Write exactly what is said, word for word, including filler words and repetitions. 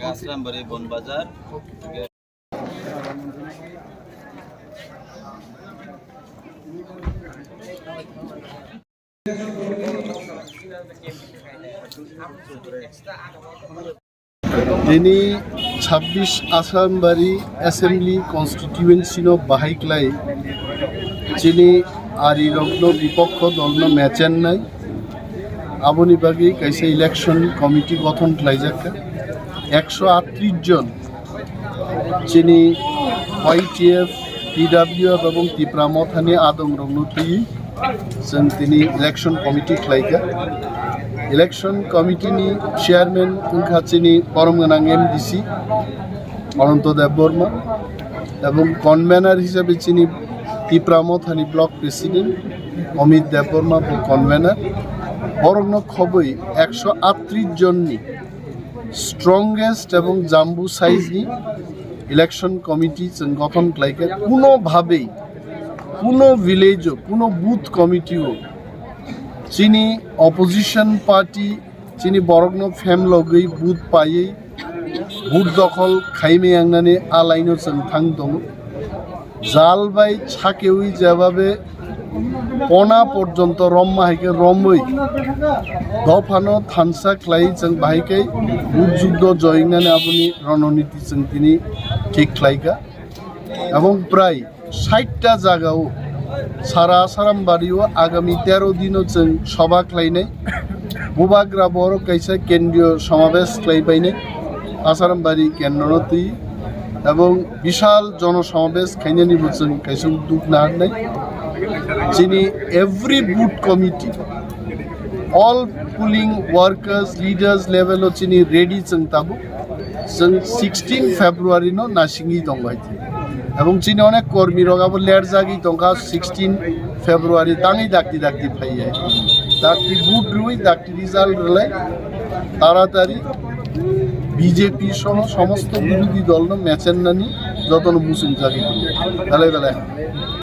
Asrambari Bon Bazar. Tini chhabbish Asrambari Assembly Constituency no bahai klai chini ari rokno bipokho dolno mechennai. Aboni bagwi kaisa election committee gothon khlaijak kha. Ekso atris jon chini Y T F, T W F ebong Tipra Mothani adong rokno twiwi chwng tini election committee khlaikha. Election committee ni chairman wngkha chini borom gwnang M D C Ananto Debbarma, ebong convener hisabe chini Tipra Mothani block president Amit Debbarma bo convener. Borokno khobwi ekso atris jonni strongest ebong jambu size ni election committee chwng gothon khlaikha. Kuno bhabe, kuno village o, kuno booth committee o chini opposition party chini borokno phemlogwi booth paiwi booth dokhol khaimai wngnani alaino chwng thang tongo. Jal bai sakewi jebabe pona porjonto romma hai khe romwi dophano thansa khlai chwng bahai khe booth juddo joingnani aboni rononiti chwng tini thik khlaikha. Ebong prai sait ta jagao sara Asrambari o agami tero dino chwng sobha khlainai. Bubagra borok kaisa kendriyo somabesh khlai bainai Asrambari kendrono twi, ebong bishal jono somabesh khainani bo chwng kaisa duk naharnai. Chini every booth committee, all polling workers, leaders level o chini ready chwng tabuk. Chwng sixteen February no nasingwi tongo hai. Ebong chini onek kormi rok abo lerjagwi tongkha, sixteen February tangwi dakti dakti phaiya. Dakti vote rwi, dakti result rwlai, taratari B J P soho somosto birodhi dol no mechennani jotono muchungjagwi tongo. Belai belai.